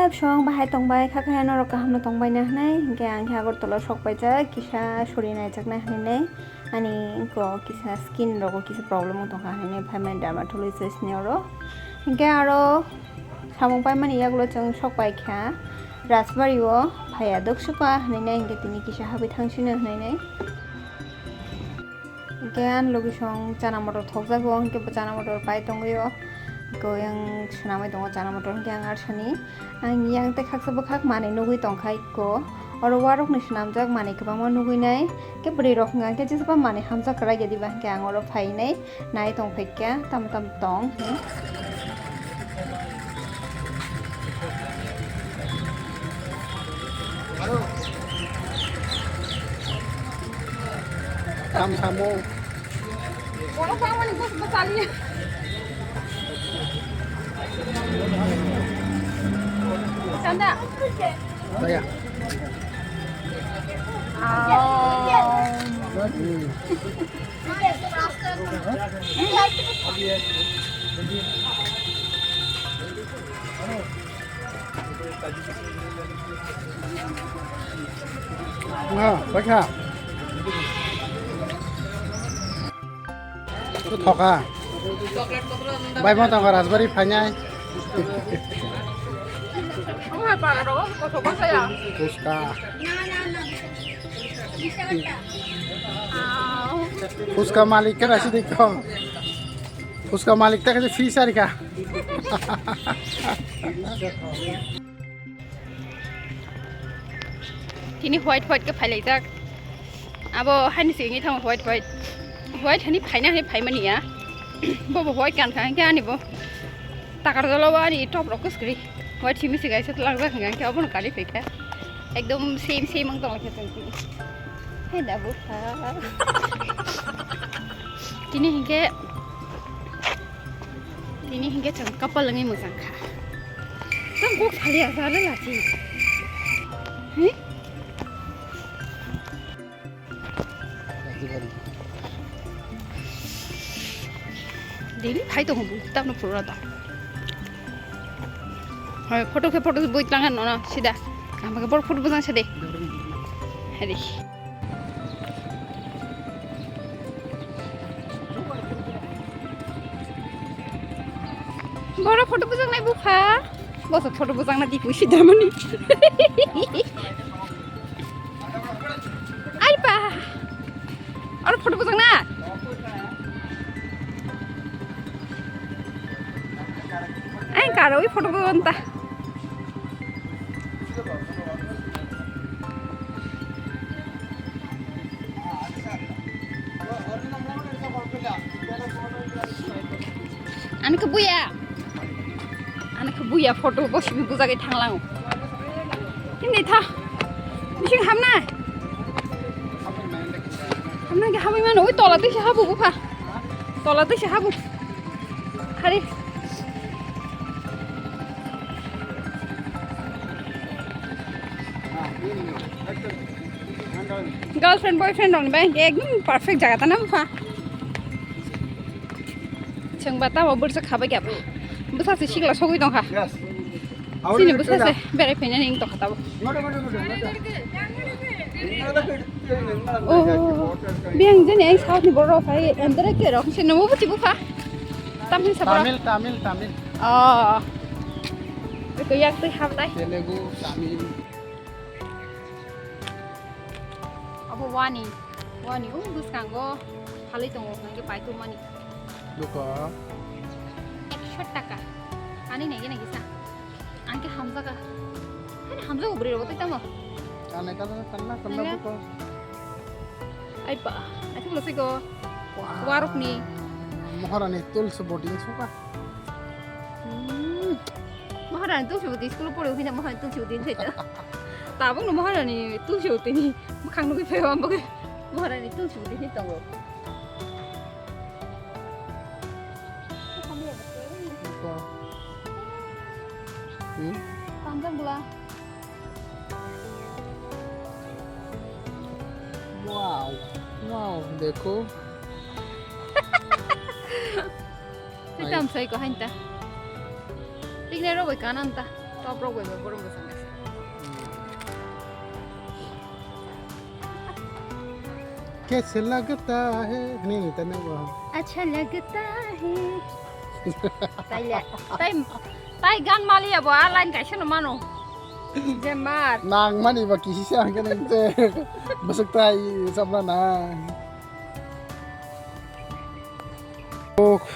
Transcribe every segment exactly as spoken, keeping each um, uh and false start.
Song bahai tongbai, kha kha norok kaham no tongbai na hinwi, hinkhe ang khe Agartala sok paijak, kisa suri naijaknai hinwi, ani wngkha kisa skin rogo kisa problem wng tongkha hinwi, phaimani dermatologist ni oro. Hinkhe aro samung paimani yagulo chwng sok paikha Rajbari o, phaiya dok suka hinwi, hinkhe tini kisa habwi thangsino hinwi. Hinkhe ani logi song chana motor thokjago, hinkhe bo chana motor pai tongwi o. Hinkhe yang swnamwi tongo chana motor, hinkhe ang arsani, ang yang tei khaksa bwkhak manwi nugwi tongkha ikko. Oro warokni swnamjak manwi kwbangma nugwi nai. Hinkhe bwrwi rok hwnka hinkhe jesa manwi hamjak kwrak ya diba, hinkhe ang oro phainai nai tongphaikha tamo tamo tong. Tam samo. Chanda. Kaya. Nga, paikha. Thoka. Bai mo tongkha Rajbari phainai. Puska. Puska malik khe rasi dikho. Puska malik ta khe free sarikha. Tini white white khe phailaijak. Abo haini se wngwi thango white white. White hani phaina hani phaimani ya. Bobo white kankha hinkhe ani bo. Takarjalo bo ani top rok kwskwrwi. White simi se kaisa twlangjak hinkhe abono kari phaikha. Ekdom same same wng tonglaikha chwng tini. Hai da bukha. Tini hinkhe Tini hinkhe chwng kapal wngwi mwchang kha. Tang kok saliya jala lachi. He? Daily phai tongo bo, tamno phuru rw da. Hai, photo khe photo bui tlangan nono sida. Ama khe bor photo bujang sidi. Hari. Boro photo bujang nai bupha. Boso photo bujang na dipu sidamani. Ai pa. Aro photo bujang na. Ai karo oi photo bujang ta. Ani khe buya. Ani khe buya photo bo simi bujagwi thanglang. Hindi tha. Bising hamna. Hamna khe hamwi mano. Oi tola twi se habu bupha. Tola twi se habu. Hari. Girlfriend boyfriend rokni bai hwnkhe ekdom perfect jaga ta na bupha. Chwngba tamo bwrwsa khabai kha. Bwsa se sikla sogwi tongkha. Yes. Chini bwsa se berai phainani wng tongkha tabo. Oh, biyang jani ai South ni borok hai endere ke rok se nungbo buchi bupha. Tamil sa borok. Tamil, Tamil, Tamil. Oh. Beko yak twi hamnai. Telugu, Tamil. Abo wani, wani o bwskango phalwi tongo, hwnkhai khe paithakmani. Luko. Ekso taka. Ani nai gini gisa. Ang khe hamjaga. Hani hamjago bwrwi rogo tei tamo. Kanai kanai kanna kanna Nangya. Buko. Ai ba, ai thik lasi go. Wah. Warok ni. Maharani tulsi body suka. Hmm. Maharani tulsi body school pore hina Maharani tulsi body sai ta. Tabuk no Maharani tulsi body ni. Makhang nugui phai wa ambo ke. Maharani tulsi body ni tongo. Ito. Hmm? Panjang bula. Wow. Wow, dekho. Hai. Tam sai ko hain ta. Tikne ro bai kanan ta. Borok bai borok bwsang kaisa. Kaisa lagta hai hwnwi tamo bo. Acha lagta hai. Taile. Tai, tai gan maliya bo a line kaisa no mano. Je mar. Nang mani ba kisi se ang kene je. Bwswk tai samla na. Ok,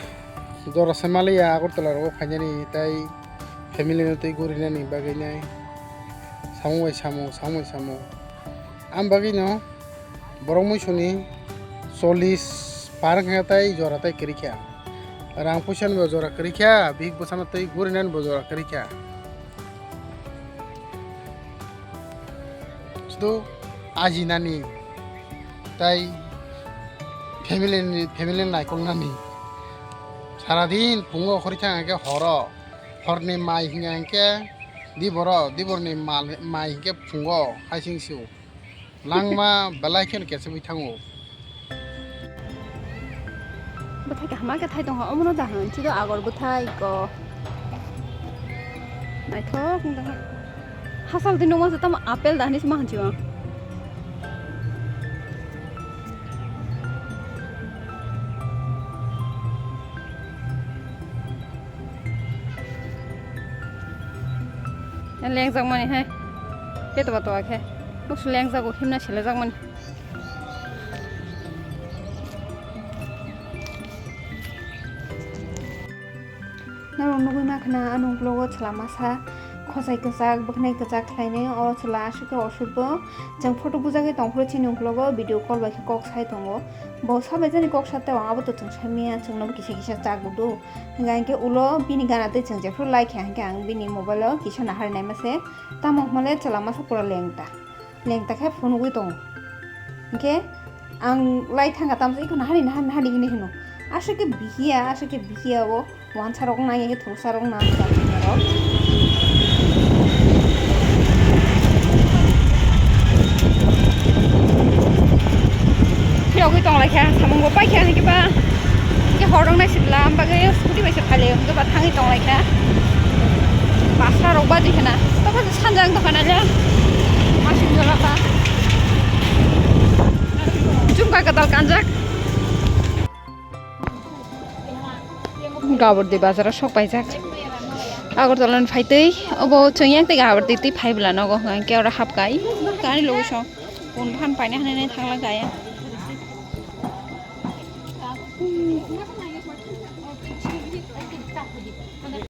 jora se maliya Agartala rogo phainani tai family no tei gurinani bagwi nai samung bai samung, samung bai samung. Am bagwi no borok muisuni chollish par wngkha tai jora tai kwrwi kha. Rang puisa ni bo jora kwrwi kha, bihik bwsano tei gurinani bo jora kwrwi kha. Sudu ajinani tai family ni, family naikolnani. Saradin phungo khori thang hwnkhe horo, horni mai hwnkha hwnkhe diboro, diborni mal, mai hwnkhe phungo haising sio. Langma belai kheno kesagwi thango. Bwthai kaham khe thai tongkha, omono da hwn, chido Agar bwthai ko. Naithok wng tongkha. Hasal twi nukma se tamo apple da hinwi se ma hwnchi o. Lengjak mani hai. Khe toba toba khe. Buksu lengjago, himna selejakmani. Norok nugwi mankha na, ano vlog o chwla masa khosai kwchak, bwkhnai kwchak khlainai, o chwla aswk khe osuk bo. Chwng photo bujagwi tongphuru chini vlog o, video call bai khe kok sai tongo. Bo sabai jani kok sa tei abo to chwng sai manya, chwngno bo kisa kisa chak bo do. Hwnkha hinkhe ulo bini gana tei chwng jephru like kha hinkhe ang bini mobile o kisa nahar naima se. Tamo hwnle chwla masa pura lengta. Lengta khe phunugwi tongo. Hinkhe ang lai thangkha tamsa iko nahani, nahani, nahani hinwi hino. Aswk khe bihiya, aswk khe bihiya o. Wansa rok nang, eke thungsa rok nang, rok. Phiyogwi tong lai kha, samung bo pai kha, hwnkhe ba, hwnkhe hor rok nai sibla, bagwi scooty bai se phai lai, hwnkhe ba thangwi tong lai kha. Pasta rok baji khana, tokha sanjang tokha nai le, masing jola ba. Jumka kwtal kanjak. Gabordi bazar o sok paijak. Agartala ni phaitwi obo chwng yang tei Gabordi twi phai bwla nogo hwnkha hinkhe oro hapkai gari location kun phan paina hinwi thangla gaya.